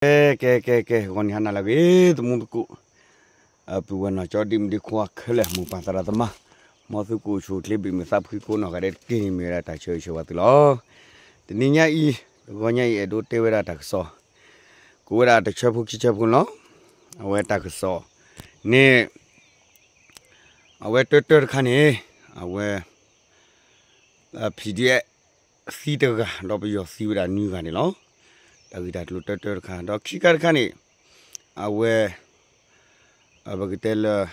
ကဲ ကဲ ကဲ ကဲ ဂီၤနံၤဟါနၤလၢအဂ့ၤ သမူသကိး ပုၢ်ဝဲၢ်နီၢ်ကၠီ ဒ့မုၣ်ဒ့ခွါခဲလၢာ် မိၢ်ပၢ်သရၣ်သမါ မ်သုကအိၣ်ဆူၣ်အိၣ်ချ့ ဘၣ်မုာ်သးဖှံကိးနီၢ်ဂၤဒဲးတက့ၢ်န့ၣ် မ့ၢ်ဝဲဒၣ်တၢ်ဆၢဂ့ၤဆၢဝါသုလီၤ. တနံၤညါအံၤ တဂီၤညါအံၤ အဲၣ်ဒိးတဲဝဲဒၣ်တၢ်ကစီၣ် ကိးဝဲဒၣ်တဆၢဖိခံဆၢဖိန့ၣ်လီၤ. အဝဲတၢ်ကစီၣ်န့ၣ် အဝဲတၢတၢတခါန့ၣ် အဝဲ PDF သံတဂၤ ဒီးပယီၤသံဝဲဒၣ်နွံဂၤန့ၣ်လီၤ. တၢ်ဂ့ၢ်တၢ်ကျိၤတၢတၢတခါ ဒီးခံခါတခါန့ၣ် အဝဲ ပကတဲလၢ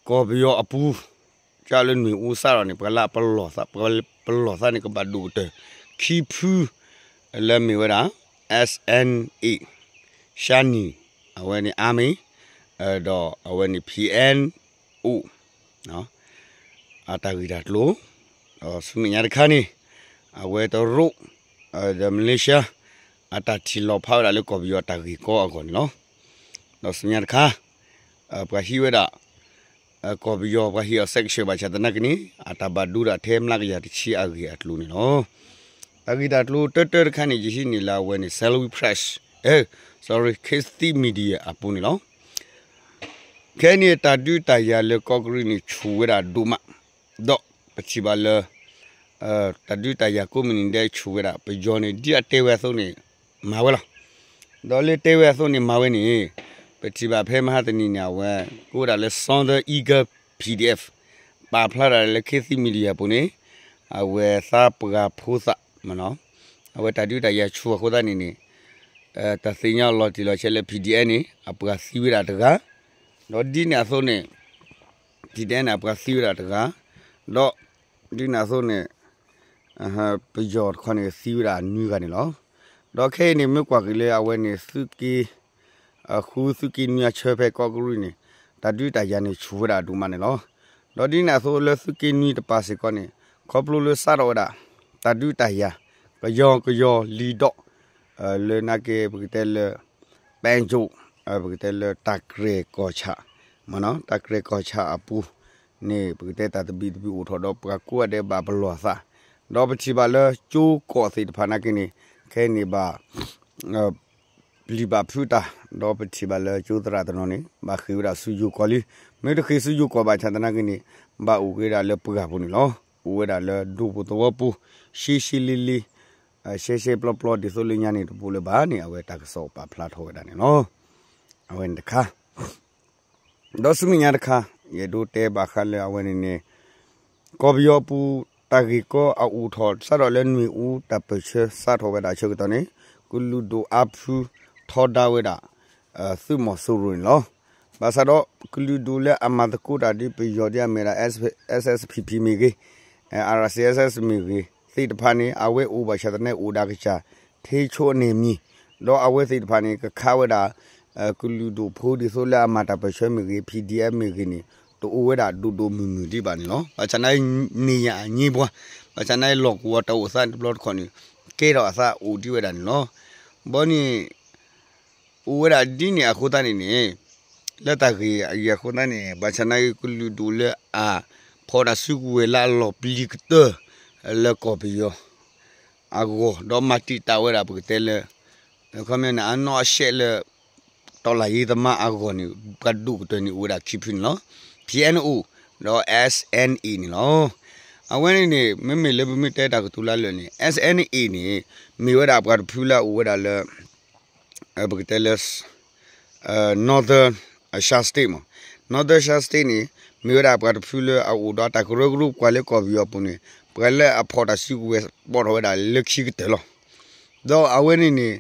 ကီၢ်ပယီၤအပူၤ ကၢ်လၢနွံၣ်အူစးထီၣ်န့ၣ် ပှၤလၢအပလီၢ်သး ပှၤပလီၢ်သးန့ၣ် ကဘၣ်ဒိၣ်ကတၢၢ် ခံဖု လၢမ့ၢ်ဝဲဒၣ် SNA ရှါနံၣ် အဝဲန့ၣ် Army ဒီးအဝဲန့ၣ် PNO အတၢ်ဂ့ၢ်တၢ်ကျိၤ ဒီးဆူမဲာ်ညါတခါန့ၣ် အဝဲတရူး ဒီး Malaysia အတၢ်ထံၣ်လီၤဖးဝဲဒၣ်လၢကီၢ်ပယီၤတၢ်ဂ့ၢ်ကီအဂီၢ်န့ၣ်လီၤ. ဒီးဆူမဲာ်ညါတခါ ပှၤဟံးဝဲဒၣ် ကီၢ်ပယီၤ ပှၤဟံးအီၤ sanction ဘၣ်ဆၣ်သနာ်က့န့ၣ် အတၢ်ဘၣ်ဒိဒၣ်ထဲမျးကယၤတဆံအဂ့ၢ်အကျိၤန့ၣ်လီၤ. တၢ်ဂ့ၢ်တၢ်ကျိၤတၢတၢတခါန့ၣ် ယဟံးန့ၢ်လၢအဝဲန့ၣ် Salween Press အဲ sorry Khit Thit Media အပူၤန့ၣ်လီၤ. ခဲအံၤန့ၣ် တၢ်ဒုးတၢ်ယၤလၢကီၢ်ကရံၣ်န့ၣ် ဆူၣ်ဝဲဒၣ်ဒိၣ်မး ဒီးပထံၣ်ဘၣ်လၢ တၢ်ဒုးတၢ်ယၤကိးမုၢ်နံၤဒဲးဆူၣ်ဝဲဒၣ် ပယီၤန့ၣ် ဒ်အတဲဝဲအသိးန့ၣ် မၤဝဲလီၤ. ဒီးလၢတဲဝဲအသိးန့ၣ် မၤဝဲန့ၣ် ပထံၣ်ဘၣ်ဖဲမဟါတနံၤန့ၣ် အဝဲ ကိးဝဲဒၣ်လၢ Southern Eagle PDF ပာ်ဖျါတၢ်လၢ Khit Thit Media အပူၤန့ၣ် အဝဲသးပှၢ်ဖိသၣ် အဝဲတၢ်ဒုးတၢ်ယၤဆူၣ်အဃိသတးန့ၣ်န့ၣ် တၢ်သ့ၣ်ညါလီၤတံၢ်လီၤဆဲးလၢ PDF န့ၣ် အပှၤသံဝဲဒၣ်တဂၤ ဒီးဒ်န့ၣ်အသိးန့ၣ် PDF န့ၣ် အပှၤသံဝဲဒၣ်တဂၤ ဒီးဒ်န့ၣ်အသိးန့ၣ် ပယီၤတခီန့ၣ် သံဝဲဒၣ်နွံဂၤန့ၣ်လီၤ. ဒီးခဲအံၤန့ၣ် မ့ၢ်ကွၢ်က့ၤလၢအဝဲန့ၣ် သုးက့ ဃု သုးက့နွံအဆၢဖဲကီၢ်ကရံၣ်န့ၣ် တၢ်ဒုးတၢ်ယၤန့ၣ် ဆူၣ်ဝဲဒၣ်ဒိၣ်မးန့ၣ်လီၤ. ဒီးဒ်န့ၣ်အသိးလၢသုးက့နွံတပၤစ့ၢ်ကီးန့ၣ် ခီဖျိလၢစးထီၣ်ဝဲဒၣ် တၢ်ဒုးတၢ်ယၤ ကယီကယီလံဒီး လၢနာ်က့ ပကတဲလၢ ပၣ်ကၠိ ပကတဲလၢတၢ်ကြဲၢ်ကီၢ်ဆၣ် တၢ်ကြဲၢ်ကီၢ်ဆၣ်အပူၤန့ၣ် ပကတဲတၢ်သဘံၣ်သဘုၣ်အိၣ်ထီၣ်ဒီး ပှၤကိးဂၤဒဲးဘၣ်ပလီၢ်သး ဒီးပထံၣ်ဘၣ်လၢကၠိကီၢ်သ့ၣ်တဖၣ်နာ်က့န့ၣ် ခဲအံၤန့ၣ်ဘၣ် ပျံၤဘၣ်ဖုးတၢ် ဒီးပထံၣ်ဘၣ်လၢကၠိသရၣ်တနီၤန့ၣ် ဘၣ်ဃ့ၢ်ဝဲဒၣ်ဆူယိၤကီၢ်လံ. မ့ၢ်တဃ့ၢ်ဆူယိၤကီၢ်ဘၣ်ဆၣ်သနာ်က့န့ၣ် ဘၣ်အိၣ်က့ၤဒၣ်လၢပှၢ်ပူၤန့ၣ်လီၤ. အိၣ်ဝဲဒၣ်လၢဒူပူၤသဝီပူၤ ရှဲရှဲလံလံ ရှဲရှဲပျီပျီ ဒ်သိးလၢညါန့ၣ်တပူၤလၢၤဘၣ်န့ၣ် အဝဲတၢ်ကစီၣ်ပာ်ဖျါထီၣ်ဝဲဒၣ်န့ၣ်လီၤ. အဝဲန့ၣ်တခါ ဒီးဆူမဲာ်ညါတခါ ယအဲၣ်ဒိးတဲဘၣ်ဃးလၢအဝဲန့ၣ်န့ၣ် ကီၢ်ပယီၤပူၤ တၢ်ဂ့ၢ်ကီအအိၣ်ထီၣ် စးထီၣ်လၢနွံၣ်အူတၢ်ပၢၢ်ဆၢစးထီၣ်ဝဲဒၣ်အဆၢကတီၢ်န့ၣ် ကလုာ်ဒူၣ်အါဖုထီဒါဝဲဒၣ် သုးမီၤစိရိၤန့ၣ်လီၤ. ဘၣ်ဆၣ်ဒီး ကလုာ်ဒူၣ်လၢအမၤသကိးတၢ်ဒ်ပယီၤဒ်အမ့ၢ်ဒၣ် SSPP မ့ၢ်ဂ့ၤ, RCSS မ့ၢ်ဂ့ၤ သ့ၣ်တဖၣ်န့ၣ် အဝဲအိၣ်ဘၣ်ဆၣ်သနာ်က့အိၣ်ဒၣ်ကစၢ် ထိန်းချုပ်နယ်မြေ ဒီးအဝဲသ့ၣ်တဖၣ်န့ၣ် ကခးဝဲဒၣ် ကလုာ်ဒူၣ်ဖိဒ်သိးလၢအမၤတၢ်ပၢၢ်ဆၢမ့ၢ်ဂ့ၤ PDF မ့ၢ်ဂ့ၤန့ၣ် တအိၣ်ဝဲဒၣ်ဒိၣ်ဒိၣ်မုၢ်မုၢ်ဒံးဘၣ်န့ၣ်လီၤ. ဘၣ်ဆၣ်သနာ်က့ နေရာအငြင်းပွား ဘၣ်ဆၣ်သနာ်က့ လီၢ်ကဝီၤတၢ်အိၣ်သးတဘျီတခီၣ်န့ၣ် ကဲထီၣ်အသးအိၣ်ဒံးဝဲဒၣ်န့ၣ်လီၤ. ဘီန့ၣ် အိၣ်ဝဲဒၣ်ဒ်န့ၣ်အဃိသတးန့ၣ်န့ၣ် လၢတၢ်ဂ့ၢ်အံၤအဃိသတးန့ၣ် ဘၣ်ဆၣ်သနာ်က့ ကလုာ်ဒူၣ်လၢအ ဖီၣ်တၢ်စုကဝဲၤလၢအလီၤပျံၤကတၢၢ် လၢကီၢ်ပယီၤ အဂီၢ် ဒီးမၤတံာ်တာ်ဝဲဒၣ်ပကတဲလၢ ခီပညီန့ၣ် အနီၢ်အရှဲးလၢ တော်လှန်ရေးသမားအဂီၢ်န့ၣ် ပှၤဒိၣ်ကတၢၢ်န့ၣ်အိၣ်ဝဲဒၣ်ခံဖုန့ၣ်လီၤ. PNO ဒီး SNA န့ၣ်လီၤ. အဝဲန့ၣ်န့ၣ် မ့မ့ၢ်လၢပမ့ၢ်တဲတၢ်ကတိၤလၢလၢာ်န့ၣ် SNA န့ၣ် မ့ၢ်ဝဲဒၣ်ပှၤတဖုလၢအအိၣ်ဝဲဒၣ်လၢ ပကတဲလၢ Northern Shan State မး Northern Shan State န့ၣ် မ့ၢ်ဝဲဒၣ်ပှၤတဖုလၢအအိၣ်ဒီးတၢ်ကရၢကရိပှၤလၢကီၢ်ပယီၤအပူၤန့ၣ် ပှၤလၢအဖီၣ်တၢ်စုကဝဲၤပိာ်ထီၣ်ဝဲဒၣ်လၢခံကတၢၢ်လီၤ. ဒီးအဝဲန့ၣ်န့ၣ်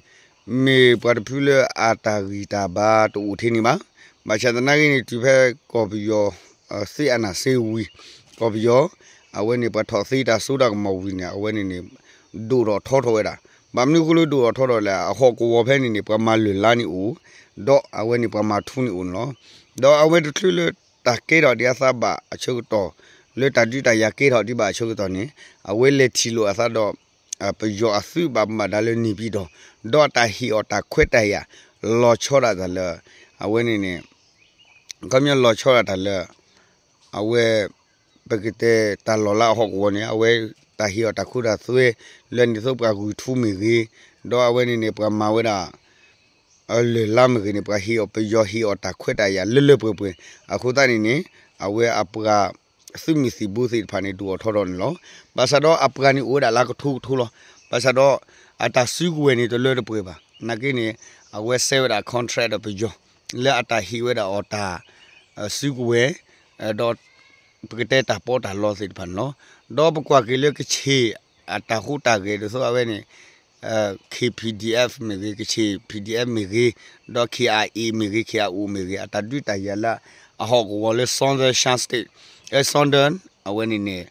မ့ၢ်ပှၤတဖုလၢအတၢ်ဂံၢ်တၢ်ဘါတအိၣ်ထဲန့ၣ်ဘၣ်. ဘၣ်ဆၣ်သနာ်က့န့ၣ် တုၤဖဲကီၢ်ပယီၤ သ့ၣ်အနၢ်စ့ဝံၤ ကီၢ်ပယီၤ အဝဲန့ၣ် ပှၤထီၣ်သ့တၢ်စိတၢ်ကမီၤဝံၤန့ၣ် အဝဲန့ၣ်န့ၣ် ဒိၣ်ထီၣ်ထီထီၣ်ဝဲဒၣ်. ဘၣ်မနုၤအဃိလၢဒိၣ်ထီၣ်ထီထီၣ်လဲၣ် အဟီၣ်ကဝီၤဖဲန့ၣ်န့ၣ် ပှၤမၤလၢၢ်လါန့ၣ်အိၣ်, ဒီးအဝဲန့ၣ်ပှၤမၤထူန့ၣ်အိၣ်န့ၣ်လီၤ. ဒီးအဝဲတချုးလၢတၢ်ကဲထီၣ်ဒံးအသးဘၣ်အဆၢကတီၢ် လၢတၢ်ဒုးတၢ်ယၤကဲထီၣ်ဒံးဘၣ်အဆၢကတီၢ်န့ၣ် အဝဲလဲၤထံၣ်လိာ်အသးဒီး ပယီၤအသုးဘၣ်မူဘၣ်ဒါလၢန့ၣ်ပံၤဒီး ဒီးတၢ်ဟ့ၣ်အီၤတၢ်ခွဲးတၢ်ယာ် လီၤဆီဒၣ်တၢ်လၢ အဝဲန့ၣ်န့ၣ် ခီပညီလီၤဆီဒၣ်တၢ်လၢ အဝဲ ပကတဲတၢ်လီၢ်လၢအဟီၣ်ကဝီၤန့ၣ် အဝဲတၢ်ဟ့ၣ်အီၤတၢ်ခိတၢ်သွဲ လၢန့ၣ်သိးပှၤဂုာ်ထူမ့ၢ်ဂ့ၤ, ဒီးအဝဲန့ၣ်န့ၣ် ပှၤမၤဝဲဒၣ် လၢၢ်လါမ့ၢ်ဂ့ၤန့ၣ် ပှၤဟ့ၣ်အီၤပယီၤ ဟ့ၣ်အီၤတၢ်ခွဲးတၢ်ယာ်လၢလၢပှဲၤပှဲၤ အဃိသတးန့ၣ်န့ၣ် အဝဲအပှၤသုးမုၢ်သံၣ်ဘိသ့ၣ်တဖၣ်န့ၣ် ဒုးအိးထီၣ်ထီၣ်န့ၣ်လီၤ. ဘၣ်ဆၣ်ဒီးအပှၤန့ၣ်အိၣ်ဝဲဒၣ်လၢကထိကထိလီၤ. ဘၣ်ဆၣ်ဒီး အတၢ်စုကဝဲၤန့ၣ်တလၢတပှဲၤဘၣ်. နာ်က့န့ၣ် အဝဲစဲဝဲဒၣ် contract ဒီးပယီၤ လၢအတၢ်ဟ့ၣ်ဝဲဒၣ်အီၤတၢ် စုကဝဲၤ ဒီး ပကတဲတၢ်ပီးတၢ်လီသ့ၣ်တဖၣ်န့ၣ်လီၤ. ဒီးပကွၢ်က့ၤလၢကခ့ၣ်အတၢ်ဟူးတၢ်ဂဲၤဒ်သိးအဝဲန့ၣ် K P D F မ့ၢ်ဂ့ၤ, ကခ့ၣ် P D F မ့ၢ်ဂ့ၤ, ဒီး K I A မ့ၢ်ဂ့ၤ, K I O မ့ၢ်ဂ့ၤ, အတၢ်ဒုးတၢ်ယၤလၢအဟီၣ်ကဝီၤလၢ Southern Shan State, အဲ Southern အဝဲန့ၣ်န့ၣ်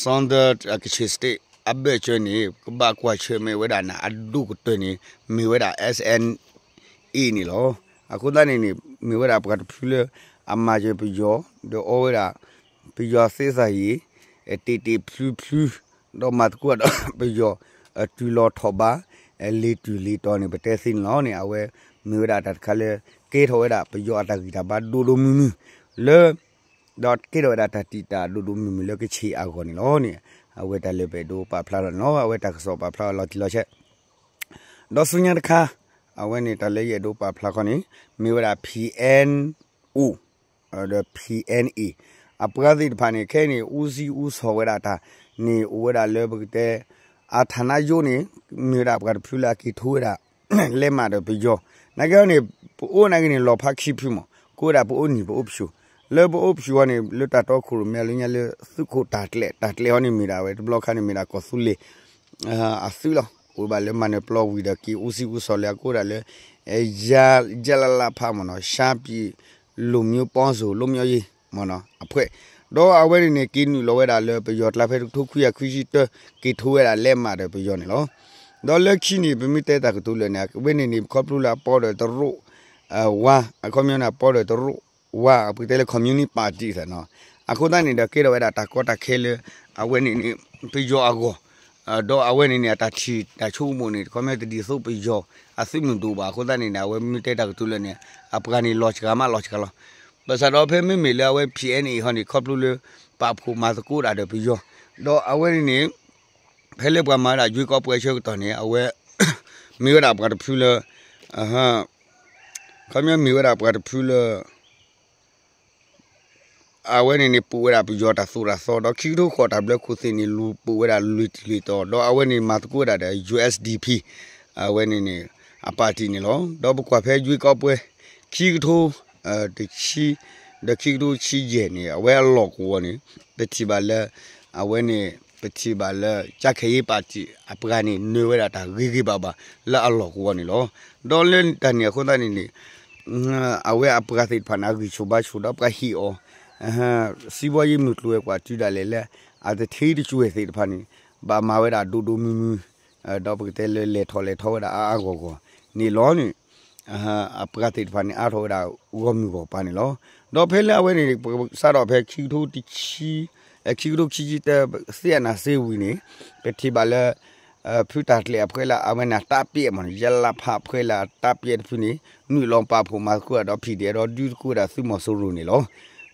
Southern ကခ့ၣ် State အဘၢၣ်စၢၤန့ၣ် ကဘၣ်ကွၢ်ဆၢၣ်မဲာ်ဝဲဒၣ်န့ၣ် အဒိၣ်ကတၢၢ်န့ၣ် မ့ၢ်ဝဲဒၣ် S N A န့ၣ်လီၤ. အဃိသတးန့ၣ်န့ၣ် မ့ၢ်ဝဲဒၣ်ပှၤတဖုလၢ အမၤစၢၤပယီၤ ဒီးအီဝဲဒၣ် ပယီၤသ့ၣ်သၣ်ယံၤ တ့ၢ်တ့ၢ်ဖျုဖျု ဒီးမၤသကိးဒီးပယီၤ တုၤလီၤထီၣ်ဘး လ့ၤတုၤလ့ၤတီၤန့ၣ် ပတဲသ့န့ၣ်လီၤန့ၣ် အဝဲမ့ၢ်ဝဲဒၣ်တၢ်တခါလၢ ကဲထီၣ်ဝဲဒၣ်ပယီၤအတၢ်ဂံၢ်တၢ်ဘါဒိၣ်ဒိၣ်မုၢ်မုၢ် လၢ ဒီးကဲထီၣ်ဝဲဒၣ်တၢ်တံာ်တာ်ဒိၣ်ဒိၣ်မုၢ်မုၢ်လၢကခ့ၣ်အဂီၢ်န့ၣ်လီၤန့ၣ် အဝဲတၢ်လၢပအဲၣ်ဒိးပာ်ဖျါထီၣ်န့ၣ်လီၤ. အဝဲတၢ်ကစီၣ်ပာ်ဖျါအီၤလီၤတံၢ်လီၤဆဲး ဒီးဆူညါတခါ အဝဲန့ၣ်တၢ်လၢယအဲၣ်ဒိးပာ်ဖျါခီန့ၣ် မ့ၢ်ဝဲဒၣ် P N O ဒီး P N A အပှၤသ့ၣ်တဖၣ်န့ၣ် ခဲအံၤန့ၣ် အူစံအူစီၤဝဲဒၣ်တၢ်န့ၣ် အိၣ်ဝဲဒၣ်လၢပကတဲ အ ဌာနချုပ် န့ၣ် မ့ၢ်ဝဲဒၣ်ပှၤတဖုလၢအက့ၤထိဝဲဒၣ် လဲးမးဒီးပယီၤ နာ်က့ဟီန့ၣ် ပအိၣ်နာ်က့န့ၣ် လီၤဖးခံဖုမး ကိးဝဲဒၣ်ပအိၣ်နံၤပအိၣ်ဖၠိ လၢပအိၣ်ဖၠိဟီန့ၣ် လၢတၢ်တီခိၣ်ရိၣ်မဲအလၢညါလၢ သုးခိၣ်တၢ်ကျဲၤ တၢ်ကျဲၤဟီန့ၣ်မ့ၢ်ဒၣ်ဝဲ တဘျီခါန့ၣ်မ့ၢ်ဒၣ်ကီၢ်သူလ့ၤ အသုးလီၤ အိၣ်ဘၣ်လၢမၤနၢၤပျီဝံၤဒီးက့ၤအူစံအူစီၤလၢအကိးဒၣ်လၢ ယလလဖးမ့ၢ်နီၤ ရှမ်းပြည်လူမျိုးပေါင်းစုံလွတ်မြောက်ရေး မ့ၢ်နီၤ အဖွဲ့ ဒီးအဝဲန့ၣ်န့ၣ် က့ၤနုာ်လီၤဝဲဒၣ်လၢပယီၤကျါဖဲတကထိခွံကယၤခွံဆံတၢ က့ၤထိဝဲဒၣ်လဲးမးဒီးပယီၤန့ၣ်လီၤ. ဒီးလၢခံန့ၣ် ပမ့ၢ်တဲတၢ်ကတိၤလၢာ်န့ၣ် အဝဲန့ၣ်န့ၣ် ခီဖျိလၢအပီဒီးတရူး ဝါ အခီပညီန့ၣ် အပီဒီးတရူး ဝါ ပကတဲလၢ communist party သ့ၣ်နီၤ အဃိသတးန့ၣ်ဒီးကဲထီၣ်ဝဲဒၣ်တၢ်ကီတၢ်ခဲလၢ အဝဲန့ၣ်န့ၣ် ပယီၤအဂီၢ် ဒီးအဝဲန့ၣ်န့ၣ် အတၢ်ထံၣ်တၢ်ဆိကမိၣ်န့ၣ် ခီပညီတဒ်သိးပယီၤအသုးမုၢ်ဒိၣ်ဘၣ် အဃိသတးန့ၣ်န့ၣ် အဝဲမ့ၢ်တဲတၢ်ကတိၤလၢာ်န့ၣ် အပှၤန့ၣ်လီၤစှၤမးလီၤစှၤလီၤ. ဘၣ်ဆၣ်ဒီးဖဲမ့မ့ၢ်လၢအဝဲ P N A ဟီန့ၣ် ခီဖျိလၢ ပာ်ဖှိၣ်မၤသကိးတၢ်ဒီးပယီၤ ဒီးအဝဲန့ၣ်န့ၣ် ဖဲလၢပှၤမၤဝဲဒၣ် ရွေးကောက်ပွဲ အဆၢကတီၢ်န့ၣ် အဝဲ မ့ၢ်ဝဲဒၣ်ပှၤတဖုလၢ ခီပညီမ့ၢ်ဝဲဒၣ်ပှၤတဖုလၢ အဝဲန့ၣ်န့ၣ် ပာ်ဝဲဒၣ်ပယီၤတၢ်သိၣ်တၢ်သီ ဒီးခံကထိဃိးတၢ်ဘျၢခိၣ်သ့ၣ်န့ၣ် လူၤပာ်ဝဲဒၣ်လွံၢ်တံၢ်လွံၢ်တီၤ ဒီးအဝဲန့ၣ်မၤသကိးဝဲဒၣ်ဒီး U S D P အဝဲန့ၣ်န့ၣ် အပၣ်တံၣ်န့ၣ်လီၤ. ဒီးပကွၢ်ဖဲ ရွေးကောက်ပွဲ ခံကထိ တဆံ ဒီးခံကထိဆံယဲၢ်န့ၣ် အဝဲအလီၢ်ကဝီၤန့ၣ် ပထံၣ်ဘၣ်လၢ အဝဲန့ၣ် ပထံၣ်ဘၣ်လၢ ကၠၢ်ခဲအံၤပၣ်တံၣ် အပှၤန့ၣ် နၢၤဝဲဒၣ်တၢ်ဂ့ၤဂ့ၤဘၣ်ဘၣ် လၢအလီၢ်ကဝီၤန့ၣ်လီၤ. ဒီးလၢတၢ်န့ၣ်အဃိသတးန့ၣ်န့ၣ် အဝဲအပှၤသ့ၣ်တဖၣ်န့ၣ် အဂံၢ်ဆူၣ်ဘါဆူၣ်ဒီးပှၤဟ့ၣ်အီၤ စံးဘီယ့မုၢ်ကျိၤဝဲၤကွာ်တုၤဒၣ်လဲာ်လၢ အတထံတကွဲၢ်သ့ၣ်တဖၣ်န့ၣ် ဘၣ်မၤဝဲဒၣ်ဒိၣ်ဒိၣ်မုၢ်မုၢ် ဒီးပကတဲလၢလဲၤထီၣ်လဲၤထီဝဲဒၣ်အါအါဂီၢ်ဂီၢ်န့ၣ်လီၤန့ၣ် အပှၤသ့ၣ်တဖၣ်န့ၣ် အါထီၣ်ဝဲဒၣ်ဂီၢ်မုၢ်ဂီၢ်ပၤန့ၣ်လီၤ. ဒီးဖဲလၢအဝဲန့ၣ် ပစးထီၣ်ဖဲခံကထိတဆံ ခံကထိခံဆံတၢ သ့ၣ်အနၢ်စ့ဝံၤန့ၣ် ပထံၣ်ဘၣ်လၢ ဖုတၢ်ကျဲၤအဖှဲလၢအဝဲန့ၣ် အတၢ်ပျဲမ့ၢ်နီၤ ယလဖးဖှဲလၢအတၢ်ပျဲတဖုန့ၣ် နုာ်လီၤပာ်ဖှိၣ်မၤသကိးဒီး P D F ဒီးဒုးသကိးဝဲဒၣ်သုးမီၤစိရိၤန့ၣ်လီၤ.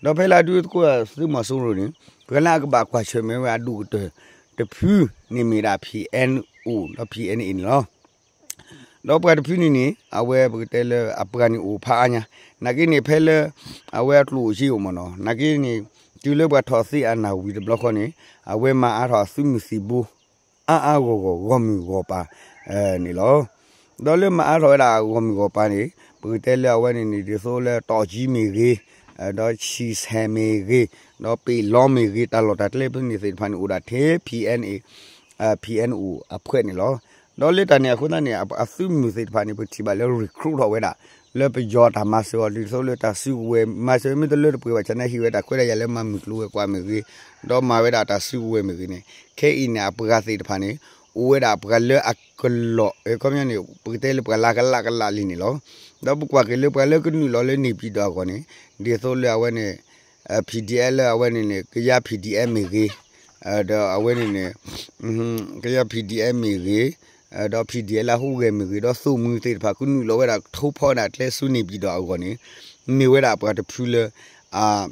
ဒီးဖဲလၢအဒုးသကိးဝဲဒၣ်သုးမီၤစိရိၤန့ၣ် ပှၤလၢအကဘၣ်ကွၢ်ဆၢၣ်မဲာ်ဝဲအဒိၣ်ကတၢၢ်တဖုန့ၣ်မ့ၢ်ဒၣ် P N O ဒီး P N A န့ၣ်လီၤ. ဒီးပှၤတဖုန့ၣ်န့ၣ် အဝဲပကတဲလၢအပှၤန့ၣ်အိၣ်ဖးအါညါ နာ်က့န့ၣ် ဖဲလၢ အဝဲအကျိၣ်အိၣ်စ့အိၣ်မ့ၢ်နီၤ နာ်က့န့ၣ် တုၤလၢပှၤထီၣ်သ့ၣ်အနၢ်ဝံၤတဘျီဃီန့ၣ် အဝဲမၤအါထီၣ်အသုးမုၢ်သံၣ်ဘိ အါအါဂီၢ်ဂီၢ်ဂီၢ်မုၢ်ဂီၢ်ပၤ န့ၣ်လီၤ. ဒီးလၢမၤအါထီၣ်ဝဲဒၣ်ဂီၢ်မုၢ်ဂီၢ်ပၤန့ၣ် ပကတဲလၢအဝဲန့ၣ်န့ၣ် ဒ်သိးလၢတီၢ်ကၠံမ့ၢ်ဂ့ၤ ဒီးဆံၣ်ဆဲၣ်မ့ၢ်ဂ့ၤ ဒီးပ့ၣ်လီမ့ၢ်ဂ့ၤ တၢ်လီၢ်တၢ်ကျဲဖဲန့ၣ်သ့ၣ်တဖၣ်န့ၣ် အိၣ်ဒၣ်ထဲ P N A P N O အဖှဲန့ၣ်လီၤ. ဒီးလၢတၢ်န့ၣ်အဃိသတးန့ၣ် အသုးမုၢ်သ့ၣ်တဖၣ်န့ၣ် ပထံၣ်ဘၣ်လၢ recruit ထီၣ်ဝဲဒၣ် လၢပယီၤတၢ်မၤစၢၤအီၤ ဒ်သိးလၢတၢ်စုကဝဲၤ မၤစၢၤမ့ၢ်တလၢတပှဲၤဘၣ်ဆၣ်န့ၣ် ဟ့ၣ်ဝဲတၢ်ခွဲးတၢ်ယာ်လၢမၤမုၢ်ကျိၤဝဲၤကွာ်မ့ၢ်ဂ့ၤ ဒီးမၤဝဲဒၣ်တၢ်စုကဝဲၤမ့ၢ်ဂ့ၤန့ၣ် ခဲအံၤန့ၣ် အပှၤသ့ၣ်တဖၣ်န့ၣ် အိၣ်ဝဲဒၣ်ပှၤလၢအကလီၢ် ခီပညီန့ၣ် ပကတဲလၢပှၤလၢကလးကလးလံန့ၣ်လီၤ. ဒီးပကွၢ်က့ၤလၢပှၤလၢကနုာ်လီၤလၢန့ၣ်ပၠံၣ်တီၣ်အဂီၢ်န့ၣ် ဒ်သိးလၢအဝဲန့ၣ် P D F လၢအဝဲန့ၣ်န့ၣ် ကယါ P D F မ့ၢ်ဂ့ၤ ဒီးအဝဲန့ၣ်န့ၣ် ကယါ P D F မ့ၢ်ဂ့ၤ ဒီး P D F လၢဟူးဂဲၤမ့ၢ်ဂ့ၤ ဒီးသိၣ်မှံသ့ၣ်တဖၣ် ကနုာ်လီၤဝဲဒၣ်ထိဖီဒၣ်ကျဲဆူန့ၣ်ပၠံၣ်တီၣ်အဂီၢ်န့ၣ် မ့ၢ်ဝဲဒၣ်ပှၤတဖုလၢ အ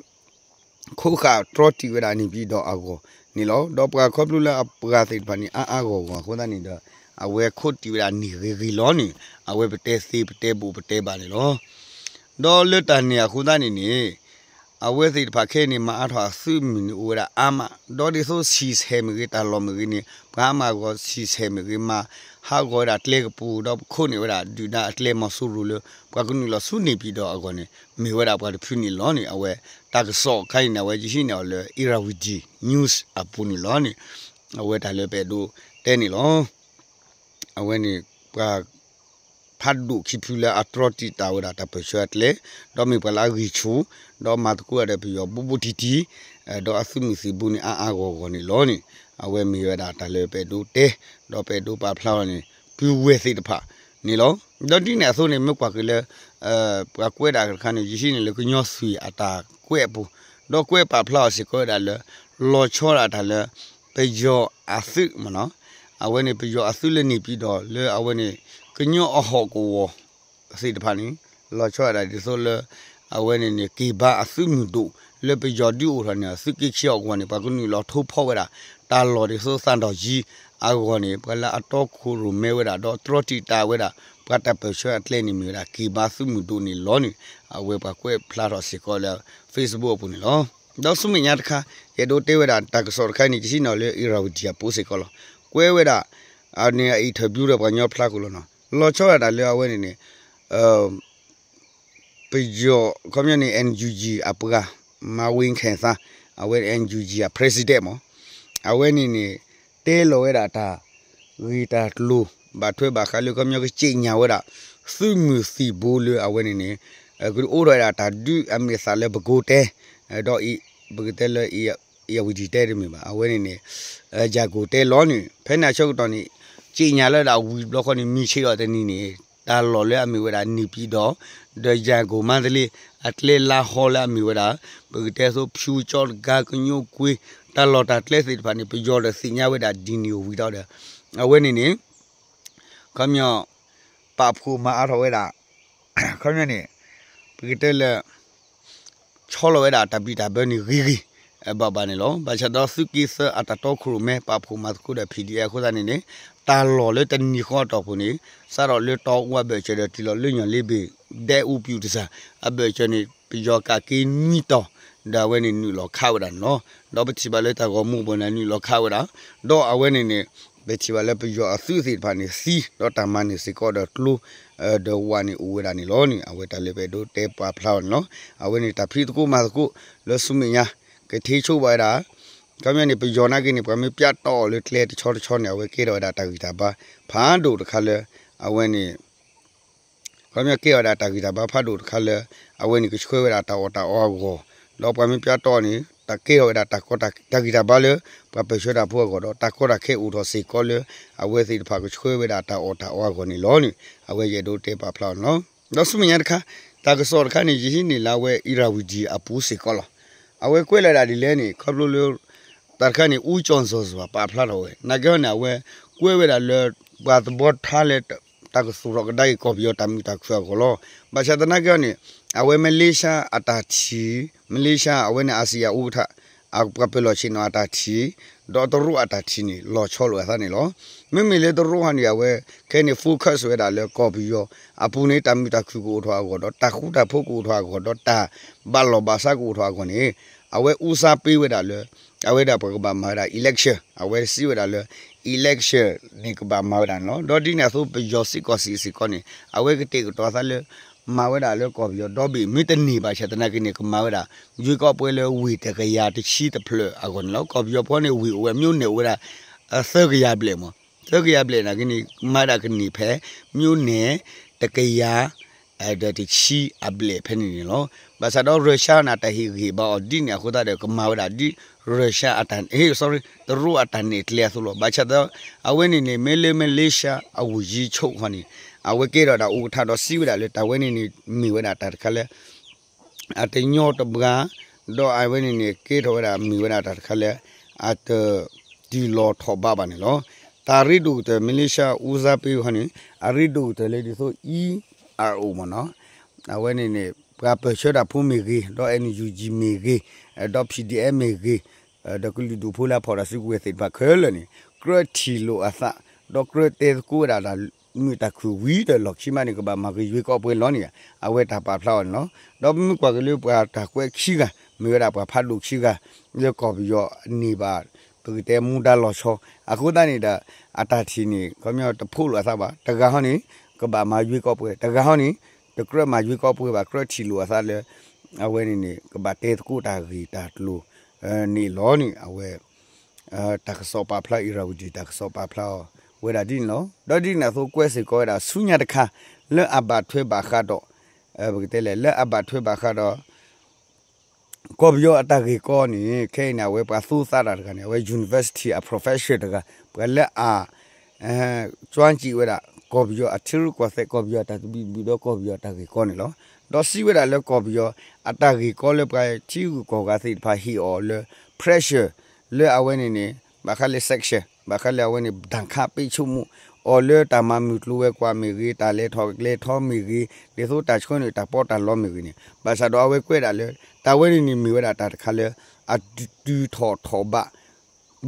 ခိးဃာ်တြီတံာ်ဝဲဒၣ်န့ၣ်ပၠံၣ်တီၣ်အဂီၢ်န့ၣ်လီၤ. ဒီးပှၤခီဖျိလၢအပှၤသ့ၣ်တဖၣ်န့ၣ် အါအါဂီၢ်ဂီၢ်အဃိသတးန့ၣ်ဒီး အဝဲခိၣ်တံၢ်ဝဲဒၣ်န့ၢ်ဂ့ၤဂ့ၤလီၤန့ၣ် အဝဲပတဲသ့ပတဲဘိးပတဲဘၣ်န့ၣ်လီၤ. ဒီးလၢတၢ်န့ၣ်အဃိသတးန့ၣ်န့ၣ် အဝဲသ့ၣ်တဖၣ်ခဲအံၤန့ၣ် မၤအါထီၣ်အသုးမုၢ်န့ၣ်အိၣ်ဝဲဒၣ်အါမး ဒီးဒ်သိးဆံးဆဲးမ့ၢ်ဂ့ၤ တၢ်လီၢ်မ့ၢ်ဂ့ၤန့ၣ် ပှၤမၤဂီၤဆံးဆဲးမ့ၢ်ဂ့ၤ မၤဟးဂီၤဝဲဒၣ်ကျဲကပူၤ ဒီးပခိၣ်န့ၢ်ဝဲဒၣ်ဒုၣ်ဒါအကျဲမီၤစိရိၤလၢ ပှၤကနုာ်လီၤဆူန့ၣ်ပၠံၤတီၢ်အဂီၢ်န့ၣ် မ့ၢ်ဝဲဒၣ်ပှၤတဖုန့ၣ်လီၤန့ၣ် အဝဲတၢ်ကစီၣ်ခါအံၤန့ၣ် အဝဲယဟံးန့ၢ်အီၤလၢ Irrawaddy News အပူၤန့ၣ်လီၤန့ၣ် အဝဲတၢ်လၢပအဲၣ်ဒိးတဲန့ၣ်လီၤ. အဝဲန့ၣ် ပှၤ ဖးဒိၣ်ခံဖုလၢအတြီတံာ်တာ်ဝဲဒၣ်တၢ်ပၢၢ်ဆၢအကျဲ ဒီးမ့ၢ်ပှၤလၢအဂံၢ်ဆူၣ် ဒီးမၤသကိးဒီးပယီၤဘူးဘူးတံၢ်တံၢ် ဒီးအသုးမုၢ်သံၣ်ဘိန့ၣ် အါအါဂီၢ်ဂီၢ်န့ၣ်လီၤန့ၣ် အဝဲမ့ၢ်ဝဲဒၣ်တၢ်လၢပအဲၣ်ဒိးတဲ ဒီးပအဲၣ်ဒိးပာ်ဖျါအီၤန့ၣ် ပုၢ်ဝဲၢ်သ့ၣ်တဖၣ်န့ၣ်လီၤ. ဒီးဒ်န့ၣ်အသိးန့ၣ် မ့ၢ်ကွၢ်က့ၤလၢ ပှၤကွဲးဒၣ်တခါန့ၣ် ယဟံးန့ၢ်လၢကညီသွံၣ်အတၢ်ကွဲးအပူၤ ဒီးကွဲးပာ်ဖျါအီၤစ့ၢ်ကီးဝဲဒၣ်လၢ လီၤဆီဒၣ်တၢ်လၢ ပယီၤအသုးမ့ၢ်နီၤ အဝဲန့ၣ်ပယီၤအသုးလၢန့ၣ်ပၠံၤတီၢ်လၢအဝဲန့ၣ် ကညီအဟီၣ်ကဝီၤသ့ၣ်တဖၣ်န့ၣ် လီၤဆီဒၣ်တၢ်ဒ်သိးလၢ အဝဲန့ၣ်န့ၣ် က့ၤဘါအသုးမုၢ်ဒိၣ် လၢပယီၤဒုးအိၣ်ထီၣ်န့ၣ် အသုးက့ခံအဂီၢ်န့ၣ် ပှၤကနုာ်လီၤထိဖီဝဲဒၣ် တၢ်လီၢ်ဒ်သိးသးဒီၣ်ယံၤအဂီၢ်န့ၣ် ပှၤလၢအတီခိၣ်ရိၣ်မဲဝဲဒၣ် ဒီးတြီတံာ်တာ်ဝဲဒၣ် ပှၤတၢ်ပၢၢ်ဆၢအကျဲန့ၣ်မ့ၢ်ဝဲဒၣ် က့ၤဘါသုးမုၢ်ဒိၣ်န့ၣ်လီၤန့ၣ် အဝဲပှၤကွဲးဖျါထီၣ်စ့ၢ်ကီးလၢ Facebook အပူၤန့ၣ်လီၤ. ဒီးဆူမဲာ်ညါတခါ ယအဲၣ်ဒိးတဲဝဲဒၣ်တၢ်ကစီၣ်တခါအံၤန့ၣ် ယဟံးန့ၢ်အီၤလၢ Irrawaddy အပူၤစ့ၢ်ကီးလီၤ. ကွဲးဝဲဒၣ် အန့ၣ်အ interview ဒီးပှၤကညီဖျါခိၣ်လီၤနီၤ လီၤဆီဒၣ်တၢ်လၢအဝဲန့ၣ်န့ၣ် ပယီၤ ခီပညီန့ၣ် NUG အပှၤ မၤဝ့ခဲသး အဝဲ NUG အ president မး အဝဲန့ၣ်န့ၣ် တဲလီၤဝဲဒၣ်တၢ်ဂ့ၢ်တၢ်ကျိၤ ဘၣ်ထွဲဘၣ်ဃးလၢခီပညီကစံၣ်ညါဝဲဒၣ် သုးမုၢ်သံၣ်ဘိလၢအဝဲန့ၣ်န့ၣ် ကအိၣ်ထီၣ်ဝဲဒၣ်တၢ်ဒုးအမ့ၢ်အသးလၢပကိးတဲ ဒီး ပကတဲလၢ အံၤဝံၤဒံၤတဲတမ့ၢ်ဘၣ် အဝဲန့ၣ်န့ၣ် ယၤကိာ်တဲလီၤန့ၣ် ဖဲန့ၣ်အဆၢကတီၢ်န့ၣ် စံၣ်ညါလၢဒၣ်ဝံၤတဘျီဃီန့ၣ် မုၢ်ဆ့ၣ်ဒီးတနံၤန့ၣ် တၢ်လီၢ်လၢအမ့ၢ်ဝဲဒၣ်န့ၣ်ပၠံၤတီၢ် ဒီးယၤကိာ်မၤတလ့ အကျဲလါဟီလၢအမ့ၢ်ဝဲဒၣ် ပကတဲသိးဖၠူကၠီတကါ ကညိကွ့ တၢ်လီၢ်တၢ်ကျဲသ့ၣ်တဖၣ်န့ၣ် ပယီၤဒီးသ့ၣ်ညါဝဲဒၣ်ဒ်န့ၣ်ဝံၤဒီး အဝဲန့ၣ်န့ၣ် ခီပညီ ပာ်ဖှိၣ်မၤအါထီၣ်ဝဲဒၣ် ခီပညီန့ၣ် ပကတဲလၢ ဆီလီၤဝဲဒၣ်တၢ်ဘံၣ်တၢ်ဘၢန့ၣ်ဂ့ၤဂ့ၤ ဘၣ်ဘၣ်န့ၣ်လီၤ. ဘၣ်ဆၣ်ဒီးသုးက့သၢအတၢ်တီခိၣ်ရိၣ်မဲ ပာ်ဖှိၣ်မၤသကိးဒီး PDF အဃိသတးန့ၣ်န့ၣ် တၢ်လီၢ်လၢတနံၤဃီအတီၢ်ပူၤန့ၣ် စးထီၣ်လၢတီအူအဘၢၣ်စၢၤဒီးတုၤလီၤလၢညီၣ်လ့ဘ့ၣ် ဒဲအူပျူၢ်တစၢ် အဘၢၣ်စၢၤန့ၣ် ပယီၤကးက့နွံတီၤ ဒီးအဝဲန့ၣ်နုာ်လီၤခးဝဲဒၣ်န့ၣ်လီၤ. ဒီးပထံၣ်ဘၣ်လၢတၢ်ဂီၤမူပူၤန့ၣ် နုာ်လီၤခးဝဲဒၣ် ဒီးအဝဲန့ၣ်န့ၣ် ပထံၣ်ဘၣ်လၢပယီၤအသုးသ့ၣ်တဖၣ်န့ၣ်သံ ဒီးတၢ်မၤန့ၢ်စ့ၢ်ကီးဒီးကျိ ဒီးဝးန့ၣ်အိၣ်ဝဲဒၣ်န့ၣ်လီၤန့ၣ် အဝဲတၢ်လၢပအဲၣ်ဒိးတဲပာ်ဖျါအီၤန့ၣ်လီၤ. အဝဲန့ၣ်တၢ်ဖံးသကိးမၤသကိးလၢဆူမဲာ်ညါ ကထ့ဆိဘၣ်ဝဲဒၣ် ခီပညီန့ၣ် ပယီၤနာ်က့န့ၣ် ပှၤမ့ၢ်ပျၢ်တီၢ်အီၤလၢကျဲတဆီတဆီန့ၣ် အဝဲကဲထီၣ်ဝဲဒၣ်တၢ်ဂံၢ်တၢ်ဘါဖးဒိၣ်တခါလၢ အဝဲန့ၣ် ခီပညီကဲထီၣ်ဝဲဒၣ်တၢ်ဂံၢ်တၢ်ဘါဖးဒိၣ်တခါလၢ အဝဲန့ၣ်ကဆှၢဝဲဒၣ်တၢ်အီၣ်တၢ်အီအဂီၢ်, ဒီးပှၤမ့ၢ်ပျၢ်တီၢ်န့ၣ် တၢ်ကဲထီၣ်ဝဲဒၣ်တၢ်ကီတၢ် တၢ်ဂံၢ်တၢ်ဘါလၢ ပှၤပၢၢ်ဆၢတၢ်ဖိအဂီၢ်ဒီး တၢ်ကီတၢ်ခဲအိၣ်ထီၣ်စ့ၢ်ကီးလၢ အဝဲသ့ၣ်တဖၣ်ကဆှၢဝဲဒၣ်တၢ်အီၣ်တၢ်အီအဂီၢ်န့ၣ်လီၤန့ၣ် အဝဲယအဲၣ်ဒိးတဲပာ်ဖျါအီၤန့ၣ်လီၤ. ဒီးဆူမဲာ်ညါတခါ တၢ်ကစီၣ်တခါန့ၣ် ယဟံးန့ၢ်လၢအဝဲ Irrawaddy အပူၤစ့ၢ်ကီးလီၤ. အဝဲကွဲးလီၤဒၣ်ဒ်လဲၣ်န့ၣ် ခီဖျိလၢ တၢ်တခါန့ၣ် ဦးကျော်ဇော်စွာ ပာ်ဖျါထီၣ်ဝဲ နာ်က့ဟီန့ၣ် အဝဲကွဲးဝဲဒၣ်လၢ ပှၤသဘီထါလၢ တၢ်ကသူၣ်ထီၣ်ကဒါက့ၤကီၢ်ပယီၤတၢ်မုာ်တၢ်ခုၣ်အဂီၢ်လီၤ. ဘၣ်ဆၣ်သနာ်က့ဟီန့ၣ် အဝဲမလ့ၡါအတၢ်ထံၣ် မလ့ၡါ အဝဲန့ၣ် ASEAN ဥက္ကဋ္ဌ အပှၤပၢၤလီၢ်ဆ့ၣ်နီၤအတၢ်ထံၣ် ဒီးတရူးအတၢ်ထံၣ်န့ၣ် လီၤဆီလိာ်အသးန့ၣ်လီၤ. မ့မ့ၢ်လၢတရူးဟီန့ၣ် အဝဲခဲန့ၣ် focus ဝဲဒၣ်လၢကီၢ်ပယီၤအပူၤန့ၣ် တၢ်မုာ်တၢ်ခုၣ်ကအိၣ်ထီၣ်အဂီၢ်ဒီး တၢ်ဃူတၢ်ဖိးကအိၣ်ထီၣ်အဂီၢ်ဒီး တၢ်ဘၣ်လီၢ်ဘၣ်စးကအိၣ်ထီၣ်အဂီၢ်န့ၣ် အဝဲ ဦးစားပေး ဝဲဒၣ်လၢ အဝဲဒၣ်ပှၤကဘၣ်မၤဝဲဒၣ် election အဝဲစံးဝဲဒၣ်လၢ election န့ၣ်ကဘၣ်မၤဝဲဒၣ်န့ၣ်လီၤ. ဒီးဒ်န့ၣ်အသိး ပယီၤစ့ၢ်ကီးစံးစ့ၢ်ကီးန့ၣ် အဝဲကတဲာ်ကတီၤသးလၢ မၤဝဲဒၣ်လၢကီၢ်ပယီၤဒီဘ့ၣ် မ့ၢ်တန့ၢ်ဘၣ်ဆၣ်သနာ်က့န့ၣ် ကမၤဝဲဒၣ် ရွေးကောက်ပွဲလၢဝ့ၢ်တကယၤတဆံတဖျၢၣ်အဂီၢ်န့ၣ်လီၤ. ကီၢ်ပယီၤဖိန့ၣ် ဝ့ၢ်အိၣ်ဝဲ မြို့နယ် အိၣ်ဝဲဒၣ် သၢကယၤဘျဲၣ်မး သၢကယၤဘျဲၣ်နာ်က့န့ၣ် မၤဒၣ်ကန့ၢ်ဖဲ မြို့နယ် တကယၤ ဒီးတဆံအဘျဲၣ်ဖဲန့ၣ်န့ၣ်လီၤ. ဘၣ်ဆၣ်ဒီး Russia န့ၣ် တၢ်ဟ့ၣ်ဂံၢ်ဟ့ၣ်ဘါအီၤဒ်န့ၣ်အဃိသတးဒီး ကမၤဝဲဒၣ်ဒ် Russia အတၢ် ဟ့ၣ် sorry တရူးအတၢ်နဲၣ်ကျဲအသိးလီၤ. ဘၣ်ဆၣ်ဒီး အဝဲန့ၣ်န့ၣ် မ့ၢ်လၢ မလ့ၡါ အဝူၤယံၤဆိၣ်ခီန့ၣ် အဝဲကဲထီၣ်ဒၣ် ဥက္ကဋ္ဌ ဒီးစံးဝဲဒၣ်လၢ တၢ်ဝဲန့ၣ်န့ၣ် မ့ၢ်ဝဲဒၣ်တၢ်တခါလၢ အတညီတဘှါ ဒီးအဝဲန့ၣ်န့ၣ် ကဲထီၣ်ဝဲဒၣ် မ့ၢ်ဝဲဒၣ်တၢ်တခါလၢ အတတုၤလီၤထီၣ်ဘးဘၣ်န့ၣ်လီၤ. တၢ်ရ့ဒိၣ်ကတၢၢ် မလ့ၡါ ဦးစားပေး ခီန့ၣ် အရ့ဒိၣ်ကတၢၢ်လၢဒ်သိး အံၤ အအိၣ်မ့ၢ်နီၤ အဝဲန့ၣ်န့ၣ် ပှၤပၢၢ်ဆၢတၢ်ဖိမ့ၢ်ဂ့ၤ ဒီး NUG မ့ၢ်ဂ့ၤ ဒီး PDF မ့ၢ်ဂ့ၤ ဒီးကလုာ်ဒူၣ်ဖိလၢအဖီၣ်တၢ်စုကဝဲၤသ့ၣ်တဖၣ်ခဲလၢာ်န့ၣ် ကြၢးထံၣ်လိာ်အသး ဒီးကြၢးတဲသကိးဝဲဒၣ်တၢ်မုာ်တၢ်ခုၣ်ဝံၤဒီးလီၢ်ခံမးန့ၣ် ကဘၣ်မၤဂ့ၤယွ့ကီးပှဲၤလီၤန့ၣ် အဝဲတၢ်ပာ်ဖျါအီၤန့ၣ်လီၤ. ဒီးပမ့ၢ်ကွၢ်က့ၤလၢပှၤတၢ်ကွဲးခံဂၤ မ့ၢ်ဝဲဒၣ်ပှၤဖးဒိၣ်ခံဂၤ လၢကီၢ်ပယီၤန့ၢ်ဘၣ် ပကတဲမူဒါလီၤဆီ အဃိသတးန့ၣ်ဒီး အတၢ်ထံၣ်န့ၣ် ခီပညီတဖိးလိာ်အသးဘၣ် တဂၤဟီန့ၣ် ကဘၣ်မၤယွ့ကီးပှဲၤ တဂၤဟီန့ၣ် တကြၢးမၤယွ့ကီးပှဲၤဘၣ် ကြၢးထံၣ်လိာ်အသးလၢ အဝဲန့ၣ်န့ၣ် ကဘၣ်တဲသကိးတၢ်ဂ့ၢ်တၢ်ကျိၤ န့ၣ်လီၤန့ၣ် အဝဲ တၢ်ကစီၣ်ပာ်ဖျါ Irrawaddy တၢ်ကစီၣ်ပာ်ဖျါအီၤ ဝဲဒၣ်ဒ်န့ၣ်လီၤ. ဒီးဒ်န့ၣ်အသိးကွဲးစ့ၢ်ကီးဝဲဒၣ်ဆူညါတခါ လၢအဘၣ်ထွဲဘၣ်ဃးဒီး ပကတဲလဲၣ် လၢအဘၣ်ထွဲဘၣ်ဃးဒီး ကီၢ်ပယီၤအတၢ်ဂ့ၢ်ကီန့ၣ် ခဲအံၤန့ၣ် အဝဲပှၤသူသးတၢ်တဂၤန့ၣ် အဝဲ university အ professor တဂၤ ပှၤလၢအ ကၠွကံးဝဲဒၣ် ကီၢ်ပယီၤအထံရူၢ်ကီၢ်သဲး ကီၢ်ပယီၤအတၢ်သဘံၣ်သဘုၣ်ဒီးကီၢ်ပယီၤအတၢ်ဂ့ၢ်ကီန့ၣ်လီၤ. ဒီးစံးဝဲဒၣ်လၢကီၢ်ပယီၤအတၢ်ဂ့ၢ်ကီလၢပှၤထံဂုၤကီၢ်ဂၤသ့ၣ်တဖၣ်ဟ့ၣ်အီၤလၢ pressure လၢအဝဲန့ၣ်န့ၣ် ဘၣ်ဃးလၢ sanction ဘၣ်ဃးလၢအဝဲန့ၣ် ဒၣ်ခးပ့းဆိကမိၣ် အီၤလၢတၢ်မၤမုၢ်ကျိၤဝဲၤကွာ်မ့ၢ်ဂ့ၤ တၢ်လဲၤထီၣ်လဲၤထီမ့ၢ်ဂ့ၤ ဒ်သိးတၢ်ဆှၢန့ၢ်တၢ်ပီးတၢ်လီမ့ၢ်ဂ့ၤန့ၣ် ဘၣ်ဆၣ်ဒီးအဝဲကွဲးဒၣ်လၢ တၢ်ဝဲန့ၣ်န့ၣ်မ့ၢ်ဝဲဒၣ်တၢ်တခါလၢ အတုၤထီၣ်ထီၣ်ဘး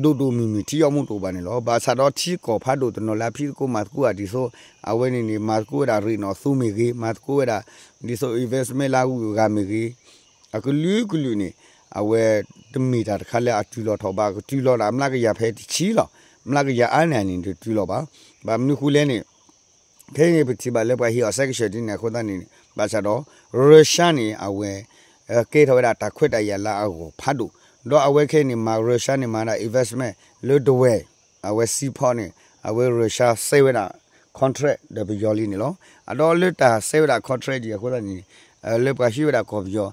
ဒိၣ်ဒိၣ်မုၢ်မုၢ်ထံအီမူတအိၣ်ဘၣ်န့ၣ်လီၤ. ဘၣ်ဆၣ်ဒီးထံကီၢ်ဖးဒိၣ်တနီၤလၢအဖံးသကိးမၤသကိးအဒ်သိး အဝဲန့ၣ်န့ၣ် မၤသကိးဝဲဒၣ်ရ့ၣ်နီၣ်သူမ့ၢ်ဂ့ၤ မၤသကိးဝဲဒၣ် ဒ်သိး investment လၢအဂုၤအဂၤမ့ၢ်ဂ့ၤ အကလုာ်ကလုာ်န့ၣ် အဝဲတမ့ၢ်တၢ်တခါလၢအတုၤလီၤထီၣ်ဘး ကတုၤလီၤဒၣ်မျးကယၤဖဲတဆံလီၤ. မျးကယၤအါန့ၢ်န့ၣ် တတုၤလီၤဘၣ်. ဘၣ်မနုၤဃိလဲၣ်န့ၣ် ခဲအံၤန့ၣ် ပထံၣ်ဘၣ်လၢပှၤဟ့ၣ်အီၤ sanction ဒ်န့ၣ်အဃိသတးန့ၣ် ဘၣ်ဆၣ်ဒီး Russia န့ၣ် အဝဲ ကဲထီၣ်ဝဲဒၣ်တၢ်ခွဲးတၢ်ယာ်လၢအဂီၢ်ဖးဒိၣ် ဒီးအဝဲခဲအံၤန့ၣ် မၤ Russia န့ၣ် မၤဒၣ် investment လၢဒဝဲၢ် အဝဲ seaport န့ၣ် အဝဲ Russia စဲဝဲဒၣ် contract ဒီးပယီၤလံန့ၣ်လီၤ. အဒီးလၢတၢ်စဲဝဲဒၣ် contract ဒ်အဃိသတးန့ၣ် လၢပှၤဟံးဝဲဒၣ်ကီၢ်ပယီၤ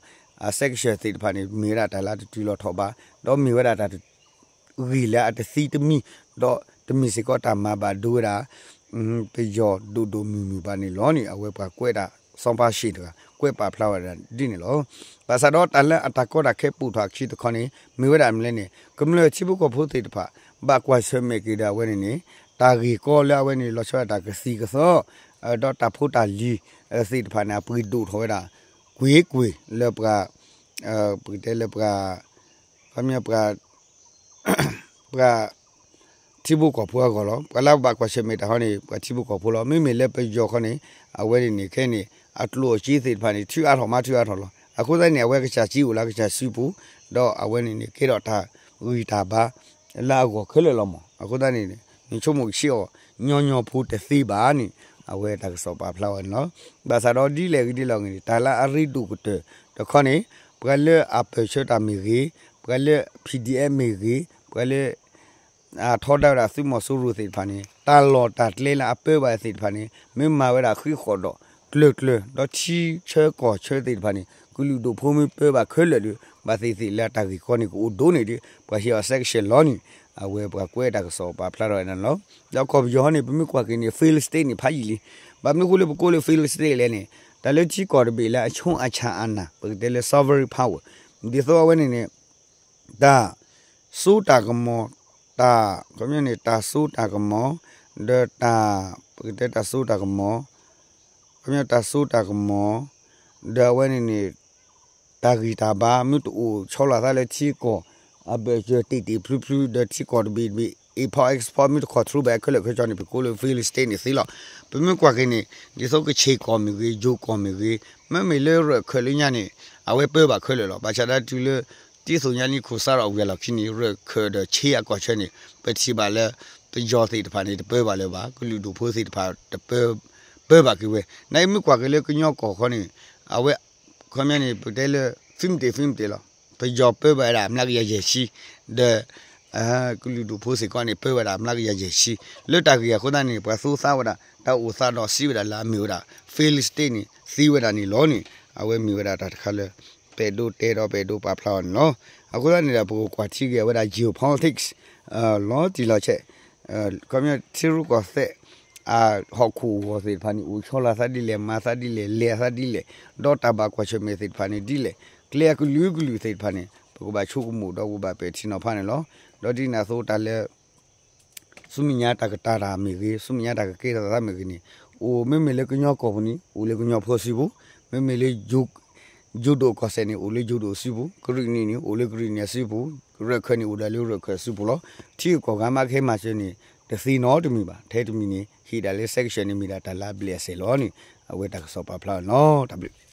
အ sanction သ့ၣ်တဖၣ်န့ၣ် မ့ၢ်ဝဲဒၣ်တၢ်လၢအတတုၤလီၤထီၣ်ဘး ဒီးမ့ၢ်ဝဲဒၣ်တၢ် ဂ့ၢ်လၢအတသံတမံၤ ဒီးတမ့ၢ်စ့ၢ်ကီးတၢ်မၤဘၣ်ဒိဝဲဒၣ် ပယီၤဒိၣ်ဒိၣ်မုၢ်မုၢ်ဘၣ်န့ၣ်လီၤန့ၣ် အဝဲပှၤကွဲးတၢ် စီၤပၤရှ့ၣ်တဂၤ ကွဲးပာ်ဖျါဝဲဒၣ်ဒ်န့ၣ်လီၤ. ဘၣ်ဆၣ်ဒီးတၢ်လၢအတၢ်ကီတၢ်ခဲပိာ်ထွဲအခံတခီန့ၣ် မ့ၢ်ဝဲဒၣ်မနုၤလဲၣ်န့ၣ် ကမျၢၢ်ထံဖိကီၢ်ဖိသ့ၣ်တဖၣ် ဘၣ်ကွၢ်ဆၢၣ်မဲာ်က့ၤဒီးအဝဲန့ၣ်န့ၣ် တၢ်ဂ့ၢ်ကီလၢအဝဲန့ၣ် လီၤဆီဒၣ်တၢ်ကသံၣ်ကသီ ဒီးတၢ်ဖိတၢ်လံၤသ့ၣ်တဖၣ်န့ၣ် အပှ့ၤဒိၣ်ထီၣ်ဝဲဒၣ် ကွ့ၢ်ကွ့ၢ်လၢပှၤ ပကတဲလၢပှၤ ခီပညီပှၤ ပှၤ ထံဖိကီၢ်ဖိအဂီၢ်လီၤ. ပှၤလၢအဘၣ်ကွၢ်ဆၢၣ်မဲာ်တၢ်ဟီန့ၣ် ပှၤထံဖိကီၢ်ဖိလီၤ. မ့မ့ၢ်လၢပယီၤခီန့ၣ် အဝဲန့ၣ်န့ၣ် ခဲအံၤန့ၣ် အကျိၣ်အစ့သ့ၣ်တဖၣ်န့ၣ် ထုးအါထီၣ်မၤထုးအါထီၣ်လီၤ. အဃိသတးန့ၣ် အဝဲကစၢ်စ့အိၣ်လၢကစၢ်စုပူၤ ဒီးအဝဲန့ၣ်န့ၣ် ကဲထီၣ်တၢ်ဂံၢ်တၢ်ဘါ လၢအဂီၢ်ခဲလၢာ်လီၤမး. အဃိသတးန့ၣ် နဆိကမိၣ်ကဆ့အီၤ ညီညီဖိတသ့ဘၣ်န့ၣ် အဝဲတၢ်ကစီၣ်ပာ်ဖျါဝဲန့ၣ်လီၤ. ဘၣ်ဆၣ်ဒီးဒ်လဲၣ်ဂ့ၤဒ်လဲၣ်ဂ့ၤန့ၣ် တၢ်လၢအရ့ဒိၣ်ကတၢၢ်တခီန့ၣ် ပှၤလၢအပၢၢ်ဆၢတၢ်မ့ၢ်ဂ့ၤ, ပှၤလၢ P D F မ့ၢ်ဂ့ၤ, ပှၤလၢ အထီဒါဝဲဒၣ်သုးမီၤစိရိၤသ့ၣ်တဖၣ်န့ၣ် တၢ်လီၢ်တၢ်ကျဲလၢအပၢဘၣ်သ့ၣ်တဖၣ်န့ၣ် မ့ၢ်မၤဝဲဒၣ်ဃံးဃီၣ်ဒီးကျၢၤကျၢၤ ဒီးထံဆၢကီၢ်ဆၢသ့ၣ်တဖၣ်န့ၣ် ကလုာ်ဒိၣ်ဖိမ့ၢ်ပၢဘၣ်ခဲလၢာ်ဒီး ဘၣ်သ့ၣ်သ့ၣ်လၢတၢ်ဂ့ၢ်ကီန့ၣ်ကအိၣ်ဒိၣ်န့ၣ်ဒီး ပှၤဟ့ၣ်အီၤ sanction လီၤန့ၣ် အဝဲပှၤကွဲးတၢ်ကစီၣ်ပာ်ဖျါထီၣ်ဝဲဒၣ်န့ၣ်လီၤ. ဒီးကီၢ်ပယီၤဟီန့ၣ် ပမ့ၢ်ကွၢ်က့ၤန့ၣ် fail state န့ၣ် ဖးယံာ်လံ. ဘၣ်မနုၤဃိလၢပကိးလၢ fail state လဲၣ်န့ၣ် တၢ်လၢထံကီၢ်တဘ့ၣ်လၢအဆိအဆၣ်အနၢ် ပကတဲလၢ sovereign power ဒ်သိးအဝဲန့ၣ်န့ၣ် တၢ်စိတၢ်ကမီၤ တၢ် ခီပညီန့ၣ် တၢ်စိတၢ်ကမီၤ ဒီးတၢ် ပကတဲတၢ်စိတၢ်ကမီၤ ခီပညီတၢ်စိတၢ်ကမီၤ ဒီးအဝဲန့ၣ်န့ၣ် တၢ်ဂံၢ်တၢ်ဘါ မ့ၢ်တအိၣ်ဆီလီၤသးလၢထံကီၢ် အဘၢၣ်စၢၤတ့ၢ်တ့ၢ်ဖျုဖျု ဒီးထံကီၢ်တဘ့ၣ်တဘ့ၣ် import export မ့ၢ်တ control ဘၣ်ခဲလၢာ်ခဲဆ့န့ၣ် ပကိးလၢ fail state န့ၣ်သ့လီၤ. ပမ့ၢ်ကွၢ်က့ၤန့ၣ် ဒ်သိးကခ့ၣ်ကီၢ်မ့ၢ်ဂ့ၤ ယိၤကီၢ်မ့ၢ်ဂ့ၤ မ့မ့ၢ်လၢရၢၢ်ခၢၣ်လၢညါန့ၣ် အဝဲပၢဘၣ်ခဲလၢာ်လီၤ. ဘၣ်ဆၣ်ဒၣ်တုၤလၢ တံၢ်သူၣ်ညါနံၣ်ခိၣ်စါထီၣ်ဝံၤအလီၢ်ခံန့ၣ် ရၢၢ်ခၢၣ်ဒီးခ့အကီၢ်ဆၢန့ၣ် ပထံၣ်ဘၣ်လၢ ပယီၤသ့ၣ်တဖၣ်န့ၣ် တပၢဘၣ်လၢၤဘၣ် ကလုာ်ဒူၣ်ဖိသ့ၣ်တဖၣ်တပၢ ပၢဘၣ်က့ၤဝဲ နာ်က့မ့ၢ်ကွၢ်က့ၤလၢကညီကီၢ်ခီန့ၣ် အဝဲ ခီပညီန့ၣ် ပတဲလၢ သုမတ့ၢ်သုမတ့ၢ်လီၤ. ပယီၤပၢဘၣ်ဝဲဒၣ်မျးကယၤယဲၢ်ဆံ ဒီး ကလုာ်ဒူၣ်ဖိစ့ၢ်ကီးန့ၣ် ပၢဝဲဒၣ်မျးကယၤယဲၢ်ဆံ လၢတၢ်ဂ့ၢ်အဃိသတးန့ၣ် ပှၤသူသးဝဲဒၣ် တၢ်အိၣ်သးဒီးစံးဝဲဒၣ်လၢအမ့ၢ်ဝဲဒၣ် fail state န့ၣ် သ့ဝဲဒၣ်န့ၣ်လီၤန့ၣ် အဝဲမ့ၢ်ဝဲဒၣ်တၢ်တခါလၢ ပအဲၣ်ဒိးတဲဒီးပအဲၣ်ဒိးပာ်ဖျါအီၤန့ၣ်လီၤ. အဃိသတးန့ၣ်ဒီး ပကကွၢ်ထံက့ၤအဝဲဒၣ် geopolitics လီၤတံၢ်လီၤဆဲး ခီပညီထံရူၢ်ကီၢ်သဲး အဟီၣ်ခိၣ်အဂီၢ်သ့ၣ်တဖၣ်န့ၣ် အိၣ်ဆီလီၤသးဒ်လဲၣ် မၤသးဒ်လဲၣ် လဲၤသးဒ်လဲၣ် ဒီးတၢ်ဘၣ်ကွၢ်ဆၢၣ်မဲာ်သ့ၣ်တဖၣ်န့ၣ်ဒ်လဲၣ် ကျဲအကလုာ်ကလုာ်သ့ၣ်တဖၣ်န့ၣ် ပကဘၣ်ဆိကမိၣ်ဒီးပဘၣ်ပဲာ်ထံနီၤဖးန့ၣ်လီၤ. ဒီးဒ်န့ၣ်အသိးတၢ်လၢ ဆူမဲာ်ညါတၢ်ကတာ်တၢ်မ့ၢ်ဂ့ၤ ဆူမဲာ်ညါတၢ်ကကဲထီၣ်သးမ့ၢ်ဂ့ၤန့ၣ် အိၣ်မ့မ့ၢ်လၢကညီကီၢ်ပူၤန့ၣ် အိၣ်လၢကညီဖိစုပူၤ, မ့မ့ၢ်လၢ ယိၤဒိၣ်ကီၢ်စဲၣ်န့ၣ် အိၣ်လၢယိၤဒိၣ်စုပူၤ, ကရံၣ်နံၣ်န့ၣ် အိၣ်လၢကရံၣ်နံၣ်အစုပူၤ, ရၢၢ်ခၢၣ်န့ၣ် အိၣ်ဒၣ်လၢရၢၢ်ခၢၣ်အစုပူၤလီၤ. ထံဂုၤကီၢ်ဂၤမ့ၢ်ကဟဲမၤစၢၤန့ၣ် တသ့နီတမံၤဘၣ်. ထဲတမံၤန့ၣ် ဟ့ၣ်ဒၣ်လၢ sanction န့ၣ် မ့ၢ်ဒၣ်တၢ်လၢအဘျဲၣ်အစဲးလီၤန့ၣ် အဝဲတၢ်ကစီၣ်ပာ်ဖျါန့ၣ်လီၤ. တၢ်ဘျုး